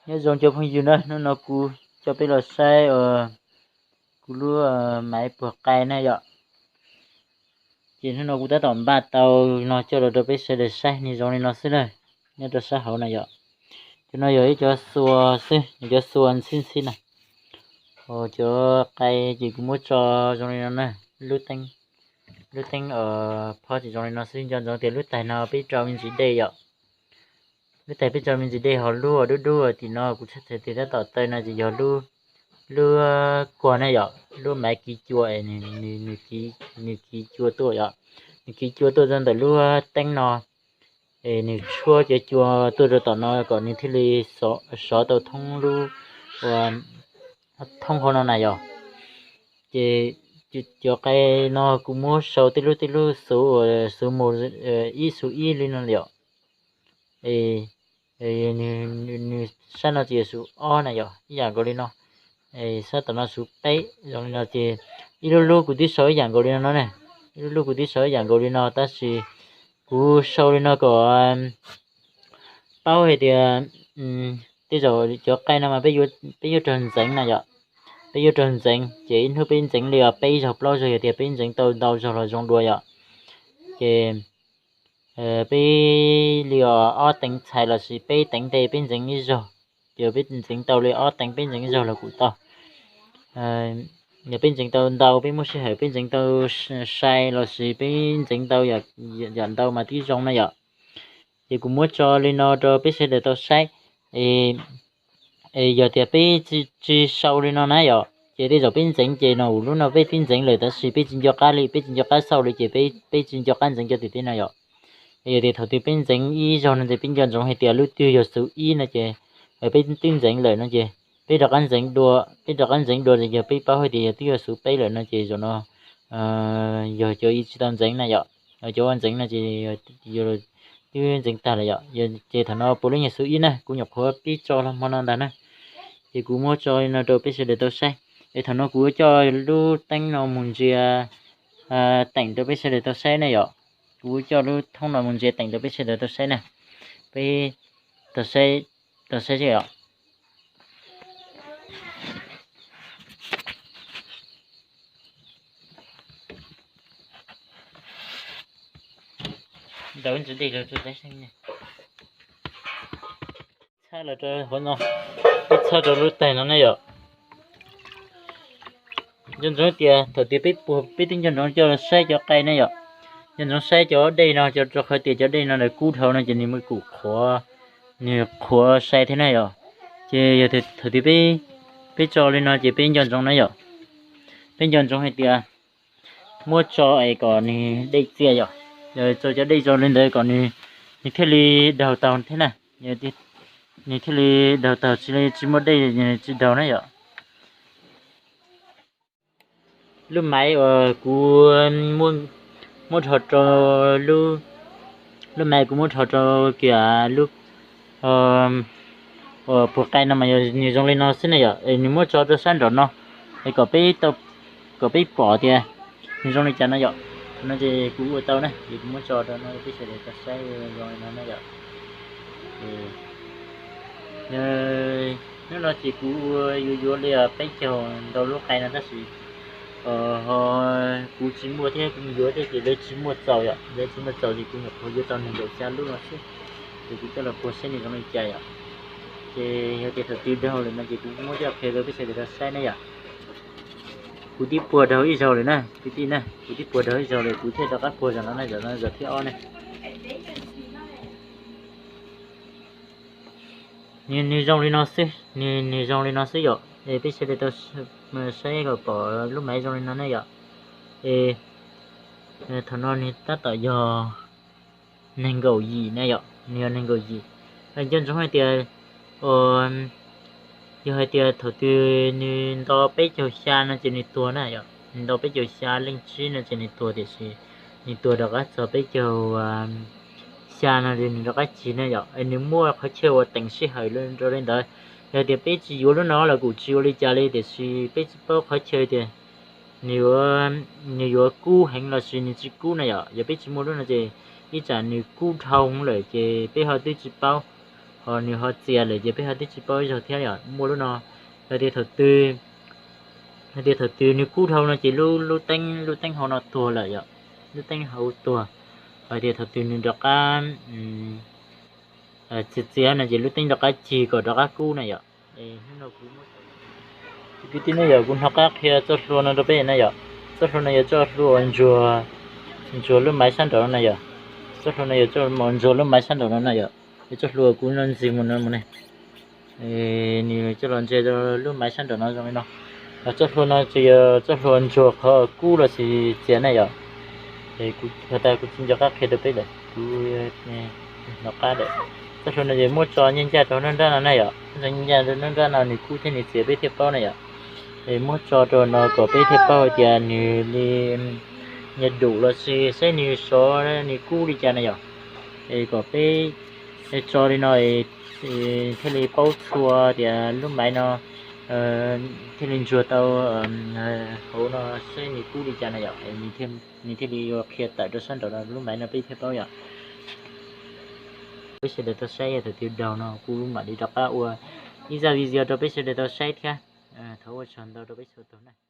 Nyob zoo cov phooj ywg na, hnub no kuv coj peb los saib kuv lub maiv puag qai na yom. Ces hnub no kuv tab tom npaj tau no coj los rau peb sawv daws saib, nws zoo li no xwb na. Nyob rau sab hauv na yom, cov no yog ib cov xua xwb, cov xua ntxhib ntxhib na. Cov qai ces kuv muab tso zoo li no na. Lub teeb, lub teeb phob ces zoo li no xwb. Nco ntsoov tias lub tais no peb rau me ntsis dej yom. Lub tais peb rau me ntsis dej, ho lub dub dub tim no kuv tshaj tawm tias tab tom taw no ces yog lub kuag na yom, lub maiv kiv cua es nws kiv cua tuaj yom. Nws kiv cua tuaj rau ntawm lub teeb no, es nws tshuab cov cua tuaj rau tom no kom nws thiaj li sov tau thoob lub, thoob hauv no na yom. Ces cov qai no kuv muab sau tej lub tej lub xuv, xuv mus ib xuv ib li no yom. Nws sab no ces xuv ob na yom, ib yam nkaus li no. Sab tom no xuv peb zoo li no ces ib lub lub kuv twb sau ib yam nkaus li no no ne. Ib lub lub kuv twb sau ib yam nkaus li no tab sis kuv sau li no kom paub hais tias tej zaum cov qai no mas peb yuav raug ntxeev na yom. Peb yuav raug ntxeev ces ib hnub peb ntxeev li os peb zaug plaub zaug, yog tias peb ntxeev tau ntau zaug los zoo dua yom. Ces peb li os ob teev txhais lossis peb teev ntej peb ntxeev ib zaug, ces peb ntxeev tau li ob teev peb ntxeev ib zaug los kuj tau. Yog peb ntxeev tau ntau, peb muaj sij hawm peb ntxeev tau sai lossis peb ntxeev tau yam ntau mas twb zoo na yom. Ces kuv muab tso li no rau peb sawv daws tau saib. Es yog tias peb tsis sau li no na yom, ces tej zaum peb ntxeev ces no lub no peb twb ntxeev lawm tab sis peb tsis nco qab li, peb tsis nco qab xauj li ces peb tsis nco qab ntxeev cov tim teb no yom. Yog tias thaum twg peb ntxeev ib zaug no ces peb nco ntsoov hais tias lub twg yog xuv ib no ces peb twb ntxeev lawm no ces peb rov qab ntxeev dua, peb rov qab ntxeev dua ces yog peb paub hais tias yog twb yog xuv peb lawm no ces zaum no yog cov tsis tau ntxeev na yom. Cov ua ntxeev no ces twb ntxeev tag lawm yom. Ces thaum no puas lub nyuag xuv ib na, kuv nyuam qhuav pib tso los hmo no ntag na. Ces kuv muab tso li no rau peb sawv daws tau saib. Es thaum no kuv coj lub teeb no mus ntsia teem rau peb sawv daws tau saib na yom. Kuv coj lub thoob no mus ntsia teem rau peb sawv daws tau saib na. Peb tau saib, tau saib yom. Ntawd ntsis dej los txhaj los rau hauv no, ib txhaj rau lub tais no ne yom. Nco ntsoov tias thaum tias peb puag peb twb nco ntsoov coj saib cov qai ne yom. Nco ntsoov saib cov dej no, rau qhov tias cov dej no lawv kub dhau no ces nws mus kum qhuav, nws qhuav sai thiab na yom. Ces yog thaum tias peb tso li no ces peb nco ntsoov na yom. Peb nco ntsoov hais tias muab tso es kom nws dej txias yom. Yog tso cov dej tso li ntawd kom nws thiaj li daug taug thiab na. Nws thiaj li daug taug, tsis li tsis muaj dej tsis daug na yom. Lub maiv uas kuv muab dhos rau, lub maiv kuv muab dhos rau kiag lub uas puag qai no mas yog nws zoo li no xwb na yom. Es nws muab tso rau sab nraum no es kom peb, kom peb pom tias nws zoo li cas no yom. Thaum no ces kuv ua tau na, ces kuv muab tso rau no peb sawv daws tau saib zoo li no na yom. Hnub no ces kuv ua yuav yuav li peb caug ntau lub qai no tab sis ho kuv tsis muaj thiab kuv yuav thiab ces lawv tsis muaj txaus yom, lawv tsis muaj txaus ces kuv nyuam qhuav yuav tau nees nkaum xya lub no xwb. Ces kuv coj los puag saib nws zoo li cas yom. Ces yog tias thaum twg daug lawm no ces kuv muab coj qhia rau peb sawv daws tau saib na yom. Kuv twb puag daug ib zaug lawm na kwv tij na, kuv twb puag daug ib zaug lawm kuv thiaj rov qab puag zaum no na, zaum no zaum thib ob na. Nws zoo li no xwb, nws zoo li no xwb yom. Es peb sawv daws tau saib kom pom lub maiv zoo li no na yom. Es thaum no nws tab tom yog nees nkaum yim na yom, nws yog nees nkaum yim. Nco ntsoov hais tias yog hais tias thaum twg nws nto peb caug xya no ces nws tuag na yom, nws nto peb caug xya leej tsib no ces nws tuag, tiam sis nws tuag rov qab txog peb caug xya no ces nws rov qab cig na yom. Es nws muaj qhov chaw uas teem sij hawm rau li ntawd. Yog tias peb tsis yuav lub no los kuj tsis ua li cas li, tiam sis peb tsis paub qhov chaw tias nws yuav kub heev lossis nws tsis kub na yom. Yog peb tsis muaj lub no ces ib tsam nws kub dhau lawm ces peb ho twb tsis paub. Nws ho txias lawm ces peb ho twb tsis paub ib zaug thiab yom. Muaj lub no, hais tias thaum twg, hais tias thaum twg nws kub dhau no ces lub, lub teeb, lub teeb hauv no tuag lawm yom. Lub teeb hauv tuag. Hais tias thaum twg nws rov qab txias txias no ces lub teeb rov qab cig kom rov qab kub na yom. Hnub no kuv, kwv tij ne yom, kuv hnov qab qhia txoj hlua no rau peb na yom. Txoj hlua no yog txoj hlua ntsuag, ntsuag lub maiv sab nraum no na yom. Txoj hlua no yog txoj ntsuag lub maiv sab nraum no na yom. Es txoj hlua kuv no ntxiv mus no mus ne, nws coj los ntsia lub maiv sab nraum no zoo li no. Txoj hlua no ces yog txoj hlua ntsuag qhov kub los sis txias na yom. Es kuv has tas kuv tsis nco qab qhia rau peb lawm, kuv hnov qab lawm. Txoj hlua no ces muab tso nyiaj ncaj rau nruab nrab no na yom. Muab tso nyiaj ncaj rau nruab nrab no nws kub thiab nws txias peb thiaj paub na yom. Es muab tso rau no kom peb thiaj paub hais tias nws li, nws dum los sis saib nws sov nws kub li cas na yom. Es kom peb tso li no thiaj li paub txhua tias lub maiv no thiaj li ntsuag tau hauv no saib nws kub li cas na yom. Nws thiaj li yuav qhia tawm rau sab nraum no lub maiv no peb thiaj paub yom. Peb sawv daws tau saib yog thaum twg daug no kuv mam li rov qab ua ib zaj video rau peb sawv daws tau saib thiab. Thov ua tsaug ntau rau peb sawv daws na.